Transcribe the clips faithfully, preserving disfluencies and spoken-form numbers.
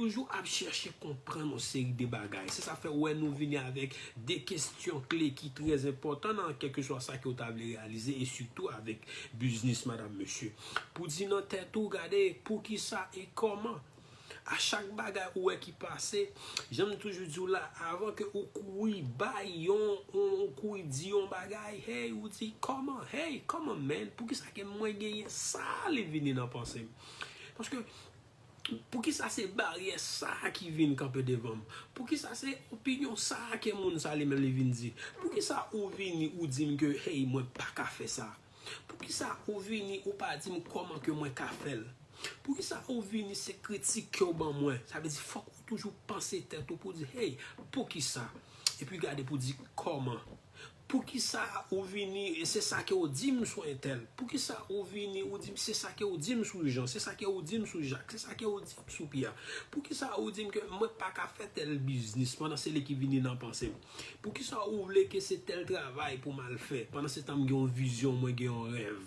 toujou ap chèche konprann yon seri de bagay. Se sa fè ou wè nou vini avèk de kesyon kle ki trè enpòtan nan kèlkeswa sa ke w ta vle reyalize, e sitou avèk biznis, madanm, mesye. Pou di nan tèt ou, gade, poukisa e kòman. A chak bagay ou wè ki pase, jan m toujou di w la, avan ke ou kouri bay yon, yon, ou kouri di yon bagay, hey, ou di, kòman, hey, kòman, man, poukisa ke mwen genyen sa, li vini nan panse m. Paske, poukisa se baryè sa ki vin kanpe devan m? Poukisa se opinyon sa ke moun sa li menm li vin di? Poukisa ou vini ou di m ke, hey, mwen pa ka fè sa? Poukisa ou vini ou pa di m kòman ke mwen ka fè l? Poukisa ou vini se kritik ke w ban mwen? Sa vle di fòk ou toujou panse tèt ou pou di, hey, poukisa? Epi gade pou di kòman. Poukisa ou vini, e se sa ke ou di m sou entèl? Poukisa ou vini, ou di m se sa ke ou di m sou Jan, se sa ke ou di m sou Jak, se sa ke ou di m sou Pyè? Poukisa ou di m ke mwen pa ka fè tèl biznis pandan se li ki vini nan panse m? Poukisa ou vle ke se tèl travay pou m al fè, pandan se tan m gen yon vizyon, mwen gen yon rèv?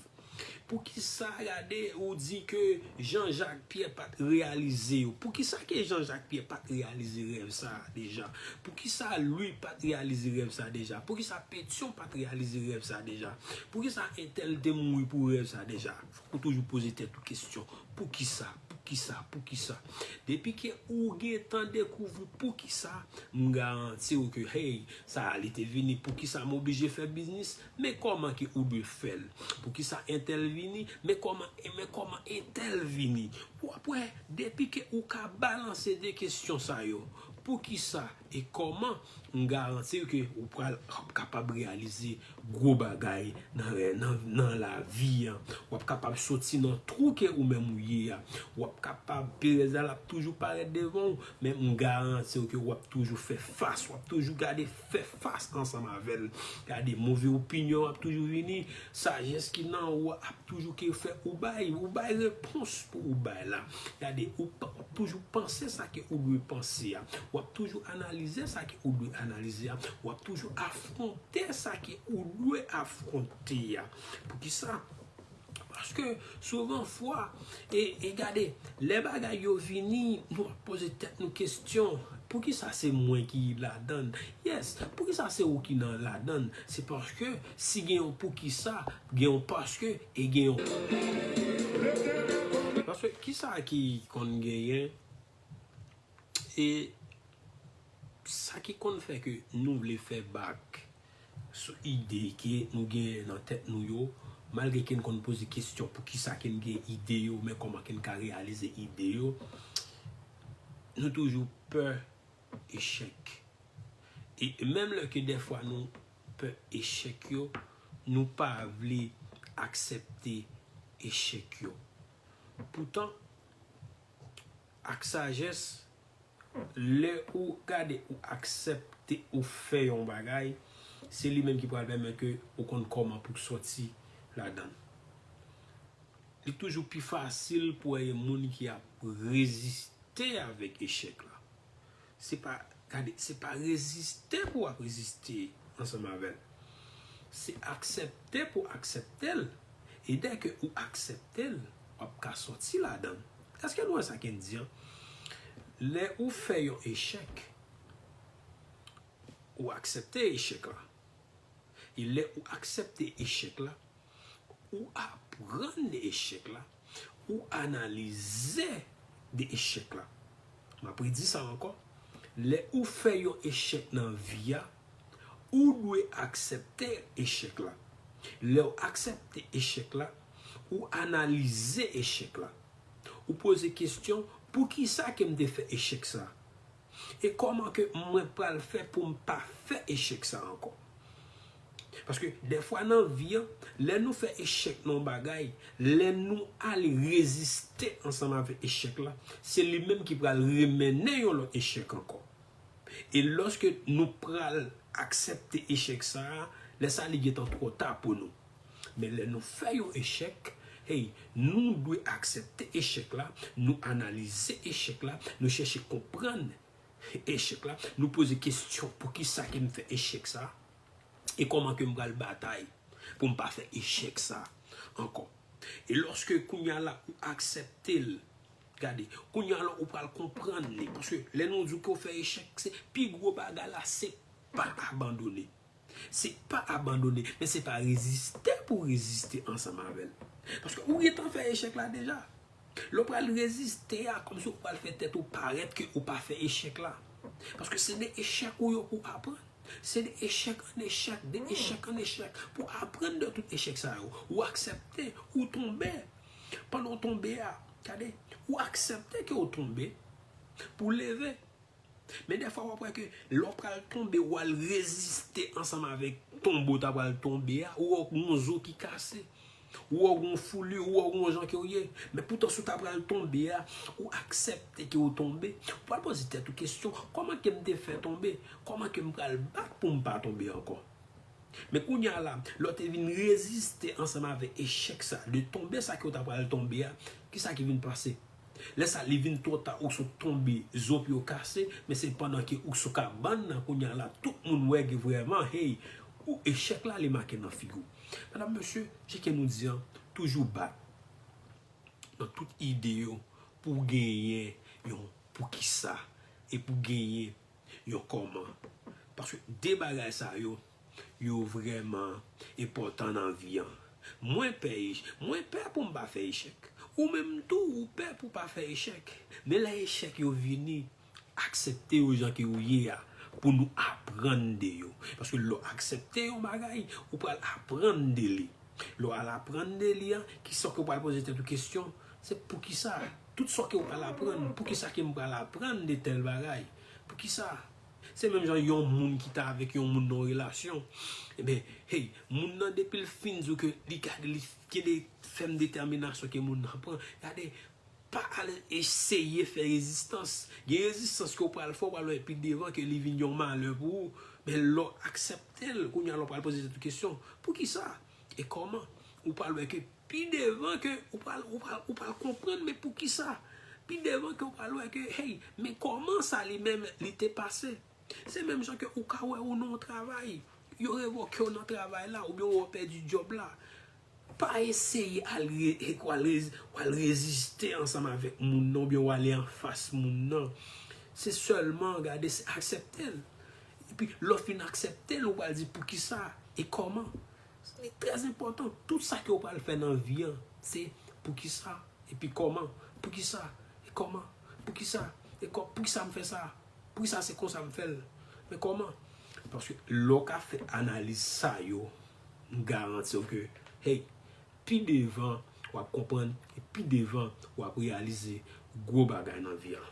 Poukisa gade ou di ke Jan Jak Pyè pa t reyalize yo? Poukisa ke Jan Jak Pyè pa t reyalize rèv sa a deja? Poukisa Lwi pa t reyalize rèv sa a deja? Poukisa Petyon pa t reyalize rèv sa a deja? Poukisa entèl te mouri pou rèv sa a deja? Fòk ou toujou poze tèt ou kesyon. Poukisa? Poukisa? Poukisa? Depi ke ou gentan dekouvri poukisa, m garanti w ke, hey, sa a li te vini, poukisa m oblije fè biznis? Men kòman ke ou dwe fè l? Poukisa entèl vini? Men kòman, men kòman entèl vini? W ap wè, depi ke ou ka balanse de kesyon sa yo, poukisa e kòman, m garanti w ke ou pral, w ap kapab reyalize gwo bagay nan, nan, nan lavi a. W ap kapab soti nan twou ke ou menm ou ye a. W ap kapab, perèz la, l ap toujou parèt devan w, men m garanti w ke w ap toujou fè fas, w ap toujou gade fè fas ansanm avè l. Gade, move opinyon ap toujou vini, sajès ki nan ou ap toujou ke fè ou bay, ou bay repons pou ou bay la. Gade, ou pa, w ap toujou panse sa ke ou dwe panse a. W ap toujou analize sa ke ou dwe analize a. W ap toujou afwonte sa ke ou dwe afwonte a. Poukisa? Paske souvan fwa, e, e gade, lè bagay yo vini, nou ap poze tèt nou kesyon, poukisa se mwen ki ladann? Yes, poukisa se ou ki nan ladann? Se paske si gen yon poukisa, gen yon paske, e gen yon. Paske kisa ki konn genyen, e sa ki konn fè ke nou vle fè bak sou ide ke nou gen nan tèt nou yo, malgre ke n konn poze kesyon poukisa ke n gen ide yo, men kòman ke n ka reyalize ide yo, nou toujou pè echèk. E menm lè ke dèfwa nou pè echèk yo, nou pa vle aksepte echèk yo. Poutan, ak sajès, lè ou gade ou aksepte ou fè yon bagay, se li menm ki pral pèmèt ke ou konn kòman pou sòti ladan l. Li toujou pi fasil pou wè yon moun ki ap reziste avèk echèk la. Se pa, gade, se pa reziste pou w ap reziste ansanm avè l. Se aksepte pou w aksepte l. E dè ke ou aksepte l, w ap ka sòti ladan l. Èske nou wè sa ke n di an? Lè ou fè yon echèk, ou aksepte echèk la. E lè ou aksepte echèk la, ou aprann de echèk la, ou analize de echèk la. M ap redi sa ankò. Lè ou fè yon echèk nan vi a, ou dwe aksepte echèk la. Lè w aksepte echèk la, ou analize echèk la. Ou poze kesyon, poukisa ke m te fè echèk sa? E kòman ke mwen pral fè pou m pa fè echèk sa ankò? Paske dèfwa nan vi an, lè nou fè echèk nan yon bagay, lè nou ale reziste ansanm avèk echèk la, se li menm ki pral remennen yon lòt echèk ankò. E lòske nou pral aksepte echèk sa a, lè sa a li gentan twò ta pou nou. Men lè nou fè yon echèk, hey, nou dwe aksepte echèk la, nou analize echèk la, nou chèche konprann echèk la, nou poze kesyon, poukisa ke m fè echèk sa? E kòman ke m pral batay pou m pa fè echèk sa ankò? E lòske kounye a la ou aksepte l, Gade, kounye a la ou pral konprann li. Paske lè nou di ke w fè echèk, se pi gwo bagay la, se pa abandone. Se pa abandone, men se pa reziste pou w reziste ansanm avè l. Paske ou gentan fè echèk la deja. Lè w pral reziste a, kòmsi ou pral fè tèt ou parèt ke ou pa fè echèk la. Paske se de echèk ou yo pou aprann. Se de echèk an echèk, de echèk an echèk. Pou aprann de tout echèk sa yo, ou aksepte, ou tonbe. Pandan w tonbe a, gade, ou aksepte ke w tonbe pou w leve. Men dèfwa w ap wè ke lè w pral tonbe, w al reziste ansanm avèk tonbe w ta pral tonbe a, ou wè yon zo ki kase, ou wè yon fouli, ou wè yon jan ke w ye. Men poutan si w ta pral tonbe a, ou aksepte ke w tonbe, ou pral poze tèt ou kesyon, kòman ke m te fè tonbe? Kòman ke m pral bat pou m pa tonbe ankò? Men kounye a la, lè w te vin reziste ansanm avèk echèk sa, de tonbe sa ke w ta pral tonbe a, kisa ki vin pase? Lè sa, li vin twò ta, ou sot tonbe, zo pye w kase, men se pandan ke ou sou kabann nan, kounye a la, tout moun wè ke vrèman, hey, ou echèk la, li make nan figi w. Medam, mesye, jan ke nou di an, toujou bat nan tout ide yo pou w genyen yon poukisa e pou w genyen yon kòman. Paske de bagay sa yo, yo vrèman enpòtan nan vi an. Mwen pè, mwen pè pou m pa fè echèk. Ou menm tou, ou pè pou pa fè echèk. Men lè echèk yo vini, aksepte yo jan ke yo ye a, pou nou aprann de yo. Paske lè w aksepte yon bagay, ou pral aprann de li. Lè w al aprann de li an, kisa ke w pral poze tèt ou kesyon? Se poukisa? Tout sa ke w pral aprann, poukisa ke m pral aprann de tèl bagay? Poukisa? Se menm jan yon moun ki ta avèk yon moun nan relasyon. Ebyen, hey, moun nan depi l fin di w ke li gade, li gen de fèm detèminasyon ke moun nan pran. Gade, pa al eseye fè rezistans. Gen rezistans ke w pral fè, w pral wè pi devan ke li vin yon malè pou ou. Men lè w aksepte l, kounye a la w pral poze tèt ou kesyon, poukisa? E kòman? Ou pral wè ke pi devan ke ou pral, ou pral, ou pral konprann, men poukisa? Pi devan ke ou pral wè ke, hey, men kòman sa li menm li te pase? Se menm jan ke ou ka wè ou nan yon travay, yo revoke w nan travay la, oubyen ou pèdi djòb la. Pa eseye al re-, e, w al rez-, w al reziste ansanm avèk moun nan, oubyen w ale anfas moun nan. Se sèlman, gade, se aksepte l. Epi, lè w fin aksepte l, ou pral di poukisa e kòman. Li trè enpòtan. Tout sa ke w pral fè nan vi an, se poukisa, epi kòman. Poukisa, e kòman. Poukisa, e kò-, poukisa m fè sa. Poukisa se konsa m fè l. Men kòman? Paske lè w ka fè analiz sa yo, m garanti w ke, hey, pi devan, w ap konprann, e pi devan, w ap reyalize gwo bagay nan vi an.